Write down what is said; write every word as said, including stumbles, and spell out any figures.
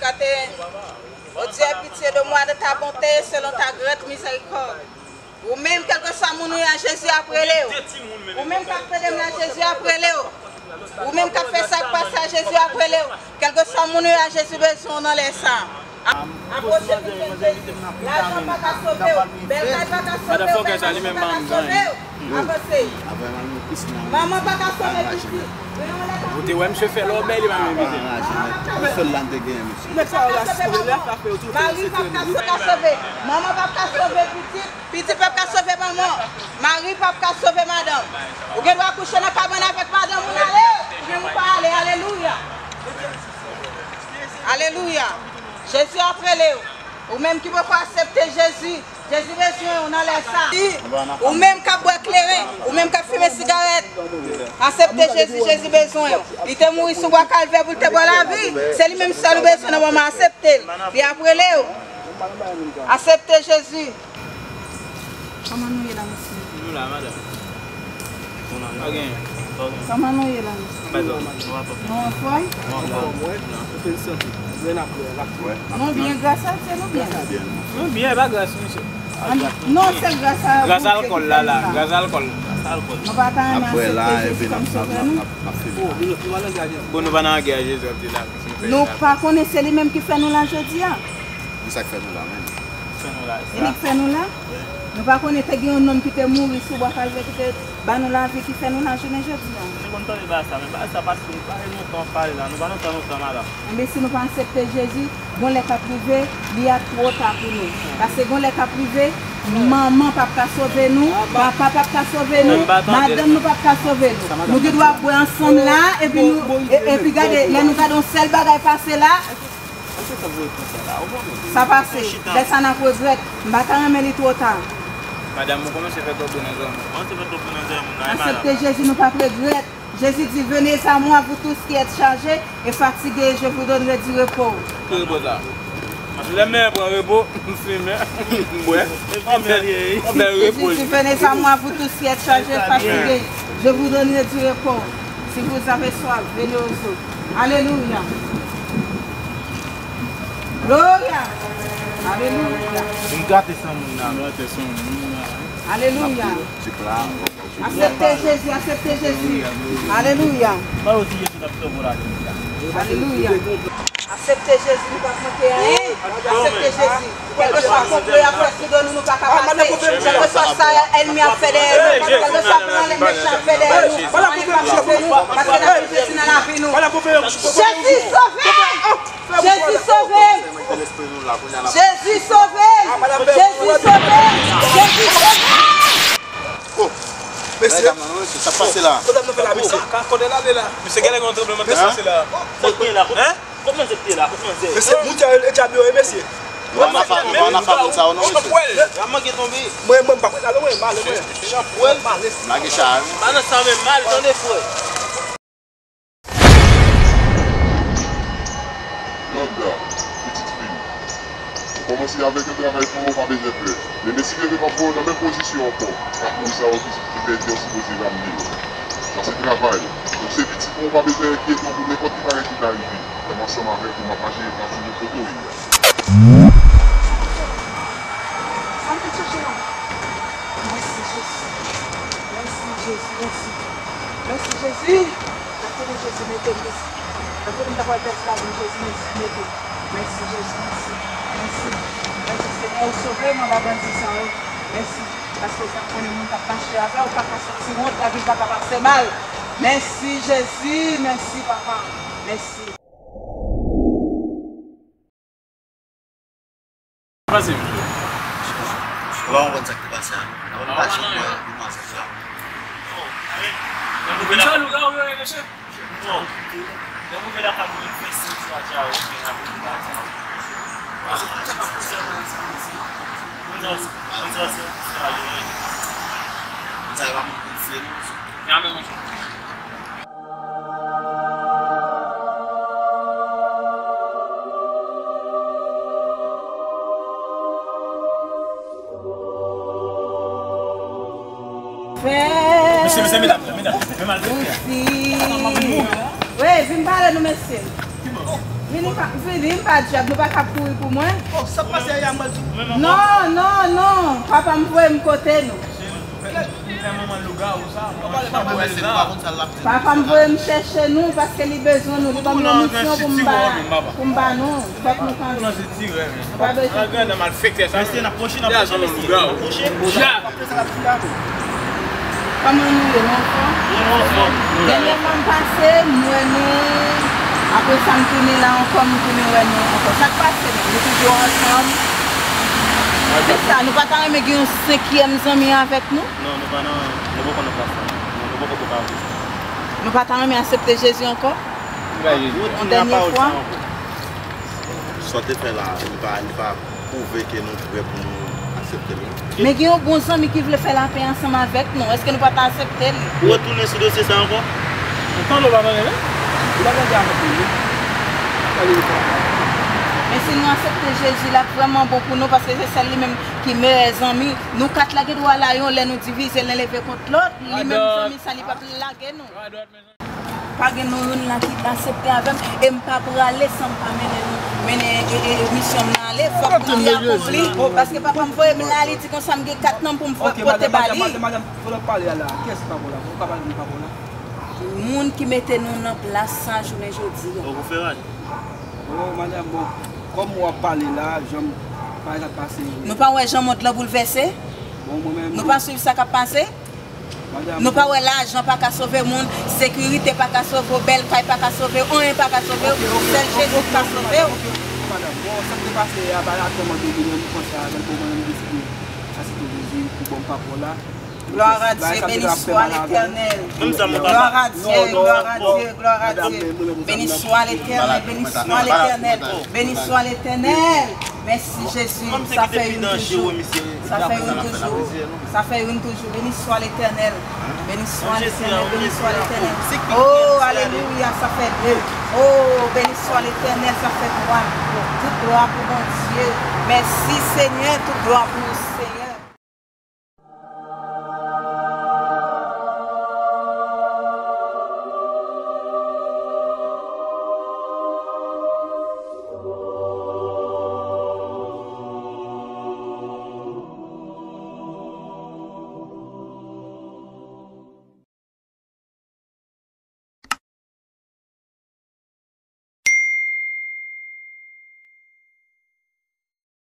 Kateye. Ô Dieu, aie pitié de moi, de ta bonté, selon ta grande miséricorde. Ou menm, kèlkeswa moun ou ye a, Jezi ap rele w. Ou menm k ap tande m la, Jezi ap rele w. Ou menm k ap fè sa k pa sa, Jezi ap rele w. Kèlkeswa moun ou ye a, Jezi bezwen w nan lè sa. Apwoche vin jwenn Jezi. Lajan pa ka sove w. Bèl kay pa ka sove w. Bèl machin pa ka sove w. Avanse. Manman pa ka sove pitit. Ou te wè misye fè lòbèy, li pa menm vite. Fè l la, m te genyen misye. Mari p ap ka sove. Manman p ap ka sove pitit. Pitit p ap ka sove manman. Mari p ap ka sove madanm. Ou gen dwa kouche nan kabann avèk madanm ou, ale. Ou menm ou pa ale. Alelouya. Alelouya. Jezi ap rele w. Ou menm ki poko aksepte Jezi, Jezi bezwen w nan lè sa. Ou menm k ap bwè kleren, ou menm k ap fimen sigarèt, aksepte Jezi, Jezi bezwen w. Li te mouri sou bwa Kalvè pou l te ba w lavi. Se li menm sèl ou bezwen nan moman, aksepte l. Li ap rele w. Aksepte Jezi. Kòman nou ye la, mesye? Nou la, madanm. Pa gen. Kòman nou ye la, mesye? Nou anfòm? Nou byen, gras a Dye, nou byen. Nou byen, pa gras, mesye. Non, se gras a Bondye ki fè nou la. Gras alkòl la, la. Gras alkòl. Nou pa ta renmen aksepte Jezi kòm sovè nou. Bon, nou pa nan lagè a Jezi, w ap di la. Nou pa konnen se li menm ki fè nou la jodi a. Ki sa k fè nou la menm? Fè nou la. E li k fè nou la? Nou pa konnen te gen yon nonm ki te mouri sou bwa Kalvè, ki te ba nou lavi, ki fè nou la jounen jodi a. Nou te konn tande bagay sa, men bagay sa pase, pa gen lontan pale la, nou pa nan tan lontan, madanm. Enben, si nou pa aksepte Jezi, gon lè k ap rive, li a twò ta pou nou. Paske gon lè k ap rive, manman p ap ka sove nou, papa p ap ka sove nou, madanm nou p ap ka sove nou. Nou gen dwa bwè ansanm la, epi nou, e- epi gade, lè nou gade yon sèl bagay pase la, sa pase. Lè sa n ap regrèt. M pa ta renmen li twò ta. Madanm, ou kòmanse fè twòp bri nan zòrèy moun. Kòmanse fè twòp bri nan zòrèy moun nan, e madanm. Aksepte Jezi, nou p ap regrèt. Jezi di, venez à moi, vous tous qui êtes chargés et fatigués, je vous donnerai du repos. Ki repo sa? Lè m pran repo, m fimen, m bwè, m fè, m fè repo. Jezi di, venez à moi, vous tous qui êtes chargés et fatigués, je vous donnerai du repos. Si vous avez soif, venez aux eaux. Alelouya. Gloria. Alelouya. M gate san moun nan. M gate san moun nan. Alelouya. Aksepte Jezi, aksepte Jezi. Alelouya. Alelouya. Aksepte Jezi, nou p ap manke anyen. Aksepte Jezi. Kèlkeswa konplo y ap fè sou do nou, nou pa ka pase. Kèlkeswa sa ènmi ap fè dèyè nou, kèlkeswa plan mechan ap fè dèyè nou, anyen p ap sove nou, paske n ap gen Jezi nan lavi nou. Jezi sove! Jezi sove m! Jezi sove m! Jezi sove m! Jezi sove m! Oh, mesye. Sa k pase la? Sa k pase la, mesye? Ka kote l ale la? Mesye, genlè gen yon tranblemanntè pase la. Kot manzè te ye la? Kot manzè? Mesye, moun sa yo, e dyab yo ye, mesye. Ou pa nan fami, ou pa nan fami sa yo non, mesye. Mwen, mwen, m pa prèt ale, mwen, m ale, mwen. Lage cha a, wi. Pa nan sa menm, m ale, tande, frè. Landa, pitit fi m, ou kòmanse avèk yon travay pou ou pa bezwen pè. Men mesi yo te kanpe w nan menm pozisyon ankò, ak moun sa yo ki, ki pèdi yo sipoze ramenye yo. Sa se travay ou. Ou se pitit mwen, ou pa bezwen enkyete w pou nenpòt ki bagay ki ta rive. Mwen ansanm avèk ou, m ap mache, m ap jwenn ou kote w ye a. Sa m te chache la. Mèsi, Jezi. Mèsi, Jezi. Mèsi. Mèsi, Jezi. Mèsi, Jezi. Mèsi, Jezi. Mèsi, Jezi. Mèsi, Jezi. Mèsi. Mèsi, Senyè, ou sove m anba bandi sa yo. Mèsi. Paske ou fè m konnen moun k ap mache avè w pa ka santi wont, lavi l pa ka pase mal. Mèsi, Jezi. Mèsi, papa. Mèsi. Pase, mesye. Ou pa konprann sa k te pase a? Ou pa janm wè demwazèl sa? Misye lougarou yo ye, mesye. Bon, lè move la ka mwen fè senti a dja, ok, n ap vin pa sa. Konn sa, konn sa, se, se ale, wi. Sa va mwen fè, non? Jamè, monchè. Mesye, mesye, medam, medam, men mal fè a. Wi, vin pale nou, mesye. Vini, pa- vini, m pa dyab, nou pa ka kouri pou mwen. Oh, sa k pase a, mwen di. Non, non, non, papa m voye m kote nou. Kèt. Fè manman lougawou sa. Papa m voye m chèche nou paske li bezwen nou. Li ban m yon misyon pou m ba, pou m ba nou. Fòk nou kanpe. Nou pa bezwen. Mesye, n ap pwoche, n ap pwoche, mesye. N ap pwoche. Kòman nou ye, nou anfòm? Nou anfòm. Dènyè fwa m pase, m wè nou. Apre sa, m tounen la ankò, m tounen wè nou ankò. Sa k pase menm? Nou toujou ansanm? Se sa, nou pa ta renmen gen yon senkyèm zanmi avèk nou? Non, nou pa nan, nou poko nan plas sa. Non, nou poko prepare. Nou pa ta renmen aksepte Jezi ankò? Yon dènye fwa? Sa w te fè la, li pa, li pa pwouve ke nou prè pou nou aksepte l, non. Men gen yon bon zanmi ki vle fè lapè ansanm avèk nou. Èske nou pa ta aksepte l? Ou retounen sou dosye sa ankò? Ou tande w pa renmen, men? Ou pa tande avèk li, wi. Tande li fè. Men si nou aksepte Jezi, l ap vrèman bon pou nou, paske se sèl li menm ki meyè zanmi. Nou kat la gen dwa la, yon lè nou divize, len leve kont lòt, li menm zanmi sa, li p ap lage nou. Pa gen nou youn la ki aksepte avè m, e m pa prale san m pa mennen nou, mennen, e, e, e, misyon m nan ale. Fòk nou te akonpli, paske papa m voye m la, li di konsa m gen kat nan pou m pote ba li. Madanm, madanm, madanm, fò w pale a la. Kiyès ki pa bon la? Ou ka pale, m pa bon la. Moun ki mete nou nan plas sa jounen jodi a. Bon, pou fè rad. Bon, madanm, bon, kòm w ap pale la, jan m, pa sa k pase. Nou pa wè jan mond lan boulvèse? Bon, mwen menm. Nou pa swiv sa k ap pase? Nou pa wè lajan pa ka sove moun, sekirite pa ka sove w, bèl kay pa ka sove w, anyen pa ka sove w, sèl Jezi ki ka sove w. Madanm, bon, sa k te pase a, pa atè mwen te vini, mwen panse avè l, bon, mwen menm deside aksepte Jezi pou bon papa w la. Gloire à Dieu, béni soit l'Éternel. Gloire à Dieu, gloire à Dieu, gloire à Dieu. Béni soit l'Éternel, béni soit l'Éternel, béni soit l'Éternel. Mèsi Jezi, sa fè youn toujou. Sa fè youn toujou. Sa fè youn toujou. Béni soit l'Éternel. Béni soit l'Éternel, béni soit l'Éternel. Oh, alelouya, sa fè de. Oh, béni soit l'Éternel, sa fè twa. Tout glwa pou Bondye. Mèsi Senyè, tout glwa pou ou Senyè.